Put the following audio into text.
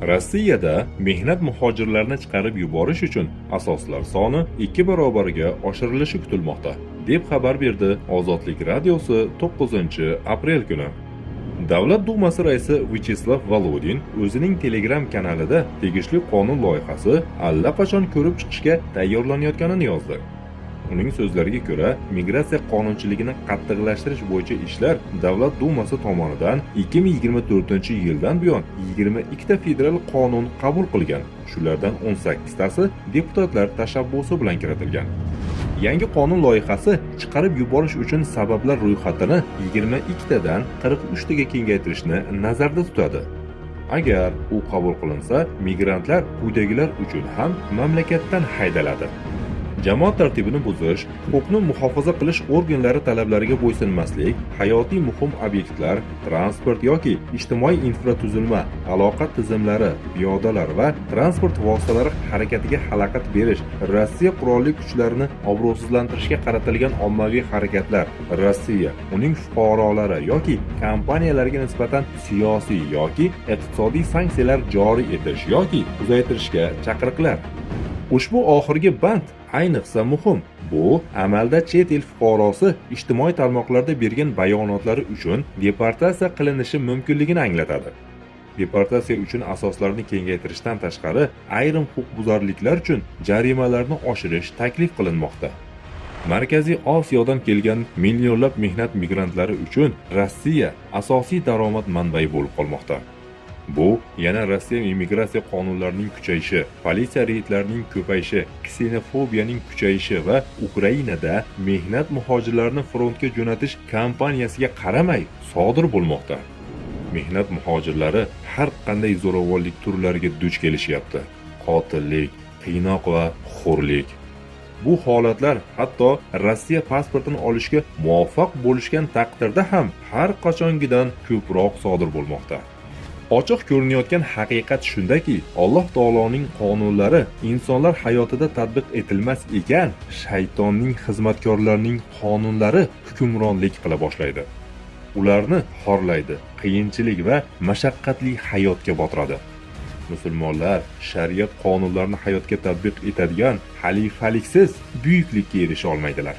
Rossiyada mehnat muhojirlarini chiqarib yuborish uchun asoslar soni 2 barobarga oshirilishi kutilmoqda, deb xabar berdi Ozodlik radiosi 9-aprel kuni. Davlat Dumasi raisi Vyacheslav Volodin o'zining Telegram kanalida tegishli qonun loyihasi allaqachon ko'rib chiqishga tayyorlanayotganini yozdi. Uning so'zlariga ko'ra, migratsiya qonunchiligini qattiqlashtirish bo'yicha ishlar Davlat Dumasi tomonidan 2024-yildan buyon 22 ta federal qonun qabul qilgan. Shulardan 18 tasi deputatlar tashabbusi bilan kiritilgan. Yangi qonun loyihasi chiqarib yuborish uchun sabablar ro'yxatini 22 tadan 43 taga kengaytirishni nazarda tutadi. Agar u qabul qilinsa, migrantlar quyidagilar uchun ham mamlakatdan haydaladi: jamoat tartibini buzish, huquqni muhofaza qilish organlari talablariga bo'ysunmaslik, hayotiy muhim obyektlar, transport yoki ijtimoiy infratuzilma, aloqa tizimlari, piyodalar va transport vositalari harakatiga xalaqit berish, Rossiya qurolli kuchlarini obro'sizlantirishga qaratilgan ommaviy harakatlar, Rossiya, uning fuqarolari yoki kompaniyalariga nisbatan siyosiy yoki iqtisodiy sanksiyalar joriy etish yoki uzaytirishga chaqiriqlar. Ushbu oxirgi band ayniqsa muhim. Bu amalda chet el fuqarosi ijtimoiy tarmoqlarda bergan bayonotlari uchun deportatsiya qilinishi mumkinligini anglatadi. Deportatsiya uchun asoslarni kengaytirishdan tashqari, ayrim huquqbuzarliklar uchun jarimalarni oshirish taklif qilinmoqda. Markaziy Osiyodan kelgan millionlab mehnat migrantlari uchun Rossiya asosiy daromad manbai bo'lib qolmoqda. Bu yana Rossiya immigratsiya qonunlarining kuchayishi, politsiya reydlarining ko'payishi, ksenofobiyaning kuchayishi va Ukrainada mehnat muhojirlarini frontga jo'natish kampaniyasiga qaramay sodir bo'lmoqda. Mehnat muhojirlari har qanday zo'ravonlik turlariga duch kelishyapti: qotillik, qiynoq va xo'rlik. Bu holatlar hatto Rossiya pasportini olishga muvaffaq bo'lishgan taqdirda ham har qachongidan ko'proq sodir bo'lmoqda. Ochiq ko'rinayotgan haqiqat shundaki, Alloh taoloning qonunlari insonlar hayotida tatbiq etilmas ekan, shaytonning xizmatkorlarining qonunlari hukmronlik qila boshlaydi. Ularni xorlaydi, qiyinchilik va mashaqqatli hayotga botiradi. Musulmonlar shariat qonunlarini hayotga tatbiq etadigan xalifaliksiz buyuklikka erisha olmaydilar.